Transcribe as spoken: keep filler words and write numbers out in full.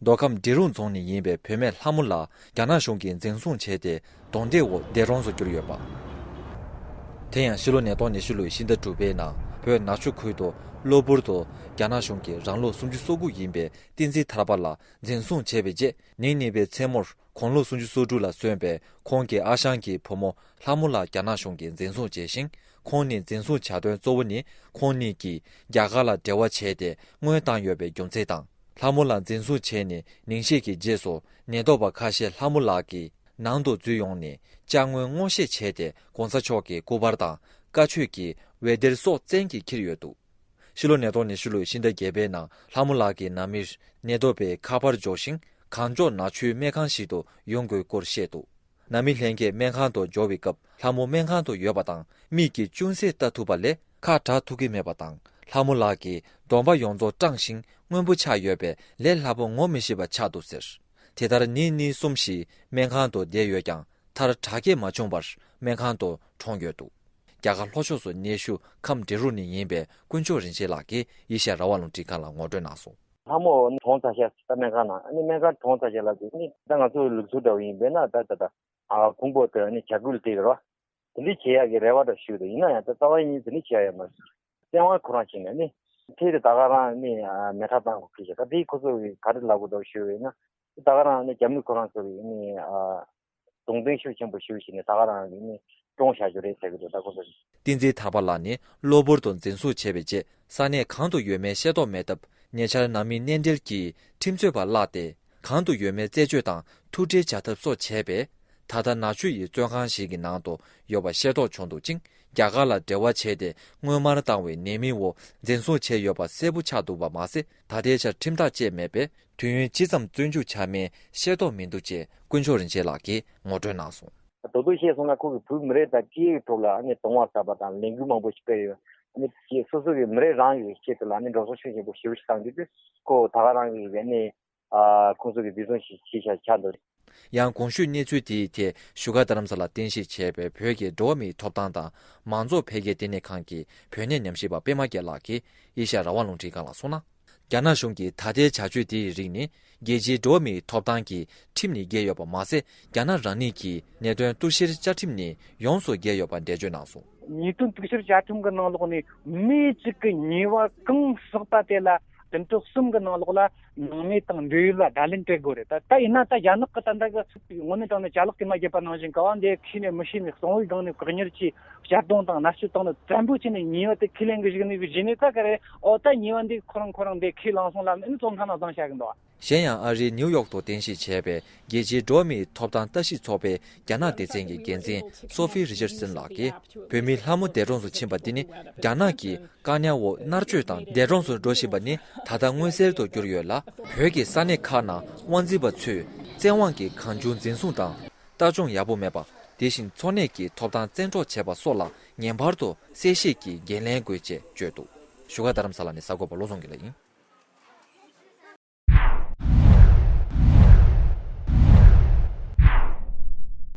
མདོ་ཁམས་འབྲི་རུ་རྫོང་ནས་ཡིན་པའི་བུད་མེད་ལྷ་མོ་ལགས་རྒྱ་ནག་གཞུང་གིས་འཛིན་བཟུང་བྱས་ཏེ། རྡུང་རྡེག་འོག་འདས་གྲོངས་སུ་གྱུར་ཡོད་པ། དེ་ཡང་ཕྱི་ལོ་ཉིས་སྟོང་ཉི་ཤུ་ལོའི་ཕྱི་ཟླ་དྲུག་པའི་ནང་བོད་ནག་ཆུ་ཁུལ་དུ་གློ་བུར་དུ་རྒྱ་ནག་གཞུང་གིས་རང་ལོ་སུམ་ཅུ་སོ་དགུ་ཡིན་པའི་བསྟན་འཛིན་ཐར་པ་ལགས་འཛིན་བཟུང་བྱས་པའི་རྗེས། ཉིན་གཉིས་པའི་མཚན་མོར་དགུང་ལོ་སུམ་ཅུ་སོ་དྲུག་ལ་སོན་པའི་ཁོང་གི་ཨ་ཞང་གི་བུ་མོ་ལྷ་མོ་ལགས་རྒྱ་ནག་གཞུང་གིས་འཛིན་བཟུང་བྱས་ཤིང་། ཁོང་ནི་འཛིན་བཟུང་བྱ་དོན་གཙོ་བོ་ནི་ཁོང་གཉིས་ཀྱིས་རྒྱ་གར་ལ་འབྲེལ་བ་བྱས་ཏེ་དངུལ་བཏང་ཡོད་པའི་རྒྱུ་མཚན་དང་། ལྷ་མོ་ལགས་འཛིན་བཟུང་བྱས་ནས་ཉིན་ཤས་ཀྱི་རྗེས་སུ། ཉེན་རྟོག་པ་ཁ་ཤས་ལྷ་མོ་ལགས་ཀྱི་ནང་དུ་འཛུལ་ཡོང་ནས་ཅ་དངོས་སྔོག་བཤེར་བྱས་ཏེ། གོང་ས་མཆོག་གི་སྐུ་པར་དང་བཀའ་ཆོས་ཀྱི་འོད་སྡེར་སོགས་བཙན་གྱིས་འཁྱེར་ཡོད་འདུག་ཕྱི་ལོ་ཉིས་སྟོང་ཉི་ཤུ་ལོའི་ཕྱི་ཟླ་བརྒྱད་པའི་ནང་ལྷ་མོ་ལགས་ཀྱི་ནང་མིར་ཉེན་རྟོག་པས་ཁ་པར་འཇོག་ཞིང་། གངས་ལྗོངས་ནག་ཆུའི་སྨན་ཁང་ཞིག་ཏུ་ཡོང་དགོས་སྐོར་བཤད་འདུག་ནང་མི་ལྷན་རྒྱས་སྨན་ཁང་དུ་འབྱོར་བའི་སྐབས། ལྷ་མོ་སྨན་ཁང་དུ་ཡོད་པ་དང་། མིག་གིས་ཅུང་ཟད་ལྟ་ཐུབ་པ་ལས་ཁ་གྲག་ཐུབ་ཀྱི་མེད་པ་དང་། ལྷ་མོ་ལགས་ཀྱི་གདོང་པ་ཡོངས་རྫོགས་སྐྲངས་ཤིང་སྔོན་པོ་ཆགས་ཡོད་པས། ལས་སླ་པོ་ངོ་མི་ཤེས་པ་ཆགས་འདུག་ཟེར། དེ་ལྟར་ཉིན་གཉིས་གསུམ་ཞིག་སྨན་ཁང་དུ་བསྡད་ཡོད་ཀྱང་། མཐར་དྲག་སྐྱེད་མ་བྱུང་བར་སྨན་ཁང་དུ་གྲོངས་ཡོད་འདུག་རྒྱ་གར་ལྷོ་ཕྱོགས་སུ་གནས་བཞུགས་ཁམས་འབྲི་རུ་ནས་ཡིན་པའི་དཀོན་མཆོག་རིན་ཆེན་ལགས་ཀྱིས་ཨེ་ཤ་ཡ་རང་དབང་རླུང་འཕྲིན་ཁང་ལ་ངོ་སྤྲོད་གནང་སོང་། ལྷ་མོ་གྲོངས་ཚར་ཤག་ད་སྨན་ཁང་ནང་། ཨ་ནི་སྨན་ཁང་གྲོངས་ཚར་ཤག་ལབ་དུས་ནི། ད་ང་ཚོ་ལུགས་སྲོལ་འདྲ་བོ་ཡིན་པས་ན། ད་ད་ད་ཨ་ཁུང་པོ་དེ་ནི་བྱ་ཀུན་ལ་སྤྲད་ཀྱི་རེད་བ། དེ་འདྲ་བྱེད་ཡག་གི་རེ་བ་འདྲ་ཞུས་འདུག་ཡིན་ན་ཡང་ད་རྩ་བ་ཉིད་དེ་འདྲ་བྱེད་ཡག་ཡོད་མ་རེད། བཙན་དབང་ཁོ་རང་བྱས་ནས་ནི། ཁྲལ་དེ་ད་ག་རང་ནི་མེ་ཁྲག་བཏང་དགོས་ཀྱི་ཤག་ད་དེ་ཁོ་ཚོ་གིས་ག་རེ་ལབ་དགོས་འདུག་ཞུས་པས་ན། ད་ག་རང་ནི་རྒྱ་མི་ཁོ་རང་ཚོ་གིས་ནི་ཨ། རྡུང་རྡེག་ཤུགས་ཆེན་པོ་ཞུས་བྱས་ནས་ད་ག་རང་གིས་ནི་བཀྲོངས་བཞག་རྒྱུ་རེད་ཟེར་གྱི་འདུག་ད་ཁོ་ཚོ། བསྟན་འཛིན་ཐར་པ་ལགས་ནི་གློ་བུར་དུ་འཛིན་བཟུང་བྱས་པའི་རྗེས། ས་གནས་གང་དུ་ཡོད་མེད་ཤེས་རྟོགས་མེད་སྟབས། ཉེ་ཆར་ནང་མི་གནས་འབྲེལ་གྱིས་ཁྲིམས་རྩོད་པ་བརླགས་ཏེ། གང་དུ་ཡོད་མེད་རྩད་གཅོད་དང་ཐུག་འཕྲད་བྱ་ཐབས་སོགས་བྱས་པས། ད་ལྟ་ནག་ཆུ་ཡི་བཙོན་ཁང་ཞིག་གི་ནང་དུ་ཡོད་པ་ཤེས་རྟོགས་བྱུང་འདུག་ཅིང་། རྒྱ་གར་ལ་འབྲེལ་བ་བྱས་ཏེ་དངུལ་སྨར་བཏང་བའི་ནད་མིན་འོག་འཛིན་བཟུང་བྱས་ཡོད་པ་གསལ་པོ་ཆགས་འདུག་པ་མ་ཟད། ད་ལྟའི་ཆར་ཁྲིམས་ཐག་བཅད་མེད་པས། དུས་ཡུན་ཇི་ཙམ་བཙོན་འཇུག་བྱ་མིན་ཤེས་རྟོགས་མི་འདུག་ཅེས་དཀོན་མཆོག་རིན་ཆེན་ལགས་ཀྱིས་ངོ་སྤྲོད་གནང་སོང་། ད་དུང་བཤད་སོང་ན། ཁོ་གི་བུ་མི་རེ་དང་སྐད་ཡིག་ཐོག་ལ་ཨ་ནི་དུང་བ་ཟ་བ་དང་ལས་འགུལ་མང་པོ་ཞིག་སྤེལ་ཡོད། ཨ་ནི་སོ་སོ་གི་མི་རེ་རང་གི་ཆེད་དུ་ལ་ཨ་ནི་འགྲོ་སོང་ཤུགས་ཆེན་པོ་ཞེ་པོ་ཞིག་བཏང་རྒྱུ་དེ་ཁོ་ད་ག་རང་གི་ཨ་ནི་ཨ་ཁོང་ཚོ་གི་འཛིན་བཟུང་ཞིག་བྱས་ཤག་ཆགས་འདུག་ཡང་གོང་ཞུས་གནས་ཚུལ་དེའི་ཐད་བཞུགས་སྒར་རྡ་རམ་ས་ལར་རྟེན་གཞི་བྱས་པའི་བོད་ཀྱི་འགྲོ་བ་མིའི་ཐོབ་ཐང་དང་མང་གཙོ་འཕེལ་རྒྱས་ལྟེ་གནས་ཁང་གི་བོད་གནས་ཉམས་ཞིབ་པ་པད་མ་རྒྱལ་ལགས་ཀྱིས་ཨེ་ཤ་ཡ་རང་དབང་རླུང་འཕྲིན་ཁང་ལ་གསུངས་ན། རྒྱ་ནག་གཞུང་གིས་ད་ལྟའི་བྱ་སྤྱོད་དེའི་རིགས་ནི་རྒྱལ་སྤྱིའི་འགྲོ་བ་མིའི་ཐོབ་ཐང་གི་ཁྲིམས་ནས་འགལ་ཡོད་པ་མ་ཟད། རྒྱ་ནག་རང་ཉིད་ཀྱི་ཉེས་དོན་གཏུག་བཤེར་བཅའ་ཁྲིམས་ནས་ཡོངས་སུ་འགལ་ཡོད་པ་འགྲེལ་བརྗོད་གནང་སོང་། ཉེས་དོན་གཏུག་བཤེར་བཅའ་ཁྲིམས་ཀྱི་ནང་ལོགས་ནས་མི་གཅིག་གི་ཉེས་པ་གང་བསགས་པ་དེ་ལ་བདུན་ཕྲག་གསུམ་གྱི་ནང་ལོགས་ལ་ནང་མི་དང་འབྲེལ་ཡོད་ལ་བརྡ་ལན་སྤྲད་དགོས་རེད། ད་ད་ཡིན་ན་ད་རྒྱ་ནག་གི་ད་ལྟ་གི་དངོས་གནས་དྲང་གནས་ཅ་ལག་གིས་མ་བརྒྱབ་པ་ནང་བཞིན་གི་བ། འདི་ཁྱེར་ནས་མི་ཤེས་ནས་གསང་བའི་སྒང་ནས་བཀག་ཉར་གྱིས་གཅར་རྡུང་དང་མནར་གཅོད་བཏང་ནས་བཙན་པོ་བྱས་ནས་ཉེས་པ་དེ་ཁས་ལེན་གི་བཞག་ནས་གི་རྗེས་ནས། ད་ག་རེ་ཨོ་ད་ཉེས་པ་འདི་ཁོ་རང་ཁོ་རང་འདི་ཁས་བླངས་སོང་ལབ་ནས་བཙོན་ཁང་ནང་བཏང་བཞག་གི་འདུག་བ། གཞན་ཡང་། ཨ་རིའི་ནིའུ་ཡོག་ཏུ་རྟེན་གཞི་བྱས་པའི་རྒྱལ་སྤྱིའི་འགྲོ་བ་མིའི་ཐོབ་ཐང་ལྟ་ཞིབ་ཚོགས་པའི་རྒྱ་ནག་སྡེ་ཚན་གྱི་འགན་འཛིན་སོ་ཧྥི་རི་ཅར་སན་ལགས་ཀྱིས། བོད་མི་ལྷ་མོ་འདས་གྲོངས་སུ་ཕྱིན་པ་འདི་ནི་རྒྱ་ནག་གིས་བཀག་ཉར་འོག་མནར་གཅོད་དང་། འདས་གྲོངས་སུ་འགྲོ་བཞིན་པ་ནི་ད་ལྟ་མངོན་གསལ་དུ་གྱུར་ཡོད་ལ། བོད་ཀྱི་ས་གནས་ཁག་ནང་དབང་འཛིན་པ་ཚོས་བཙན་དབང་གིས་གང་བྱུང་འཛིན་བཟུང་དང་ལྟ་སྐྱོང་ཡག་པོ་མེད་པ། དེ་བཞིན་འཚོ་གནས་ཀྱི་ཐོབ་ཐང་བཙན་འཕྲོག་བྱས་པ་སོགས་ལ་ངེས་པར་དུ་གསལ་བཤད་ཀྱིས་འགན་ལེན་དགོས་ཅེས་བརྗོད་འདུག་བཞུགས་སྒར་རྡ་རམ་ས་ལ་ནས་གསར་འགོད་པ་བློ་བཟང་དགེ་ལེགས་ཡིན།